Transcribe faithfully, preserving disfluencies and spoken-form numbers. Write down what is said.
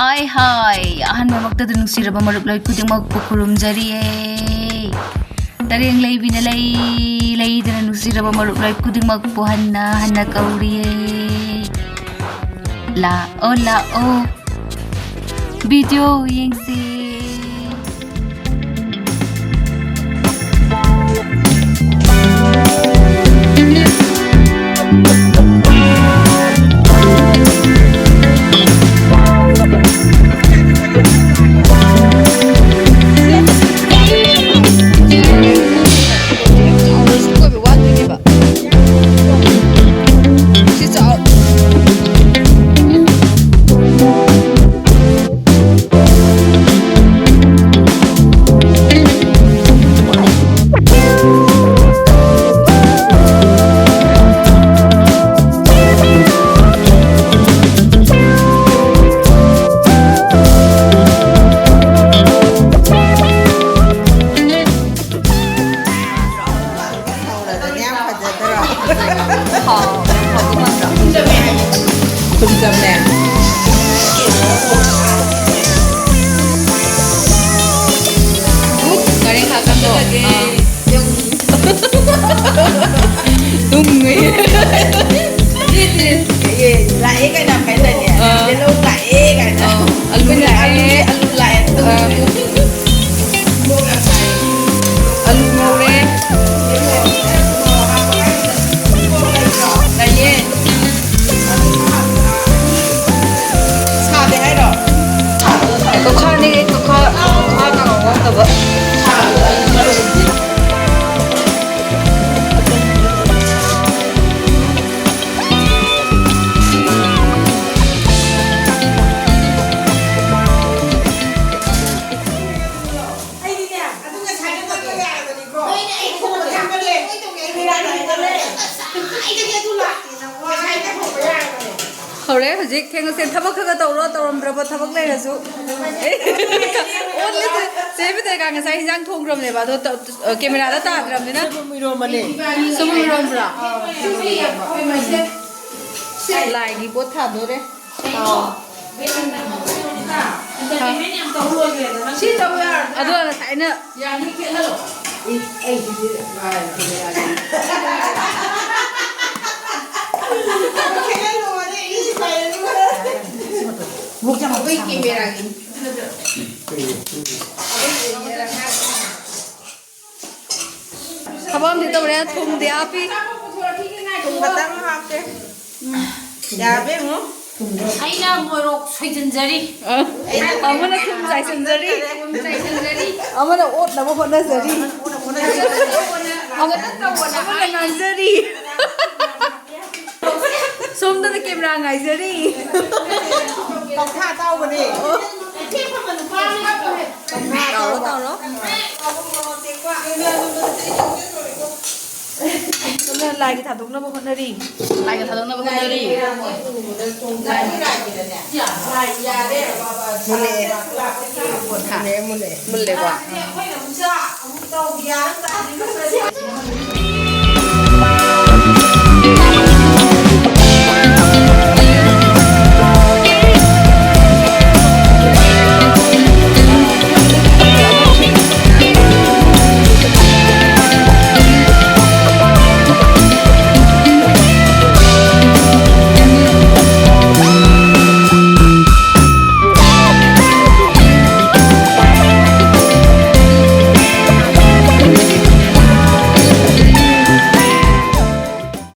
ꯑꯥꯏ ꯍꯥꯏ, ꯑꯍꯥꯟꯕꯃꯛꯇꯗ ꯅꯨꯡꯁꯤꯔꯕ ꯃꯔꯨꯞ ꯂꯣꯏ ꯈꯨꯗꯤꯡꯃꯛꯄꯨ ꯈꯨꯔꯨꯝꯖꯔꯤꯌꯦ꯫ ꯇꯔꯦꯡ ꯂꯩꯕꯤꯅ ꯂꯩ ꯂꯩꯗꯅ ꯅꯨꯡꯁꯤꯔꯕ ꯃꯔꯨꯞ ꯂꯣꯏ ꯈꯨꯗꯤꯡꯃꯛꯄꯨ ꯍꯟꯅ ꯍꯟꯅ ꯀꯧꯔꯤꯌꯦ꯫ ꯂꯥꯛꯑꯣ, ꯂꯥꯛꯑꯣ, ꯚꯤꯗꯤꯑꯣ ꯌꯦꯡꯁꯤ꯫ ꯍꯧꯔꯗꯅ ꯌꯥꯝ ꯐꯖꯗ꯭ꯔꯣ? ꯍꯥꯎ, ꯍꯥꯎꯗꯤ ꯃꯥꯟꯗ꯭ꯔꯣ? ꯊꯨꯝ ꯆꯝꯃꯦ꯫ ꯉꯥꯔꯤ ꯈꯥ ꯀꯟꯗꯣ꯫ ꯇꯨꯝꯃꯦ꯫ ꯂꯥꯛꯑꯦ ꯀꯥꯏꯅ ꯍꯥꯏꯗꯥꯏꯅꯦ? ꯑꯥ꯫ ꯌꯦꯜꯂꯣ ꯂꯥꯛꯑꯦ ꯀꯥꯏꯅ꯫ ꯑꯥ, ꯑꯂꯨ ꯑꯩꯈꯣꯏꯅ ꯂꯥꯛꯑꯦ꯫ ꯑꯂꯨ ꯂꯥꯛꯑꯦ꯫ ꯑꯥ꯫ ꯑꯂꯨ ꯉꯧꯔꯦ꯫ ꯂꯩꯌꯦ꯫ ꯁꯥꯗꯦ ꯍꯥꯏꯔꯣ? ꯇꯣꯈꯥꯅꯦ, ꯇꯣꯈꯥ, ꯇꯣꯈꯥ ꯀꯥꯡꯉꯧ ꯉꯧꯗꯕ꯫ ꯍꯧꯔꯦ ꯍꯧꯖꯤꯛ꯫ ꯊꯦꯡꯅꯁꯦ꯫ ꯊꯕꯛ ꯈꯔ ꯈꯔ ꯇꯧꯔꯣ, ꯇꯧꯔꯝꯗ꯭ꯔꯕ ꯊꯕꯛ ꯂꯩꯔꯁꯨ꯫ ꯑꯣꯠꯂꯤꯁꯦ꯫ ꯆꯦ ꯕꯤꯇꯔꯤꯀꯥ ꯉꯁꯥꯏ ꯍꯤꯟꯖꯥꯡ ꯊꯣꯡꯈ꯭ꯔꯕꯅꯦꯕ, ꯑꯗꯣ ꯇ-, ꯑ, ꯀꯦꯃꯦꯔꯥꯗ ꯇꯥꯗ꯭ꯔꯕꯅꯤꯅ꯫ ꯁꯣꯏꯕꯨꯝ ꯏꯔꯣꯝꯕꯅꯦ꯫ ꯁꯣꯏꯕꯨꯝ ꯏꯔꯣꯝꯕ꯭ꯔꯥ? ꯂꯥꯏꯒꯤ ꯄꯣꯠ ꯊꯥꯗꯣꯔꯦ꯫ ꯑꯥꯎ꯫ ꯁꯤ ꯇꯧ ꯌꯥꯔꯣꯏ꯫ ꯑꯗꯨꯒ ꯉꯁꯥꯏ ꯑꯩꯅ ꯌꯥꯅꯤ, ꯈꯦꯠꯍꯜꯂꯣ꯫ ꯑꯦ, ꯑꯩꯁꯤꯗꯤ ꯂꯥꯏꯔꯗꯅ ꯌꯥꯅꯤ꯫ ꯈꯦꯠꯍꯜꯂꯣꯅꯦ, ꯏ ꯄꯥꯏꯔꯅꯤ꯫ ꯑꯩꯈꯣꯏ ꯀꯦꯃꯦꯔꯥꯒꯤ꯫ ꯊꯕꯛ ꯑꯃꯗꯤ ꯇꯧꯔꯦ, ꯊꯨꯝꯗꯤ ꯍꯥꯞꯄꯤ꯫ ꯊꯨꯝ ꯈꯛꯇꯪ ꯍꯥꯞꯀꯦ꯫ ꯌꯥꯔꯕ ꯌꯦꯡꯉꯣ꯫ ꯑꯩꯅ ꯃꯣꯔꯣꯛ ꯁꯣꯏꯖꯤꯟꯖꯔꯤ꯫ ꯑ, ꯑꯃꯅ ꯊꯨꯝ ꯆꯥꯏꯁꯤꯟꯖꯔꯤ꯫ ꯊꯨꯝ ꯆꯥꯏꯁꯤꯟꯖꯔꯤ꯫ ꯑꯃꯅ ꯑꯣꯠꯅꯕ ꯍꯣꯠꯅꯖꯔꯤ꯫ ꯑꯃꯅ ꯇꯧꯕꯅ ꯑꯃꯅ ꯉꯥꯡꯖꯔꯤ꯫ ꯁꯣꯝꯗꯅ ꯀꯦꯃꯦꯔꯥ ꯉꯥꯏꯖꯔꯤ꯫ ꯇꯧꯈꯥ ꯇꯥꯎꯕꯅꯦ꯫ ꯇꯧꯔꯣ, ꯇꯧꯔꯣ꯫ ꯁꯣꯝꯗꯅ ꯂꯥꯏꯒꯤ ꯊꯥꯗꯣꯛꯅꯕ ꯍꯣꯠꯅꯔꯤ꯫ ꯂꯥꯏꯒꯤ ꯊꯥꯗꯣꯛꯅꯕ ꯍꯣꯠꯅꯔꯤ꯫ ꯃꯨꯜꯂꯦ꯫ ꯃꯨꯜꯂꯦ, ꯃꯨꯜꯂꯦ꯫ ꯃꯨꯜꯂꯦꯀꯣ?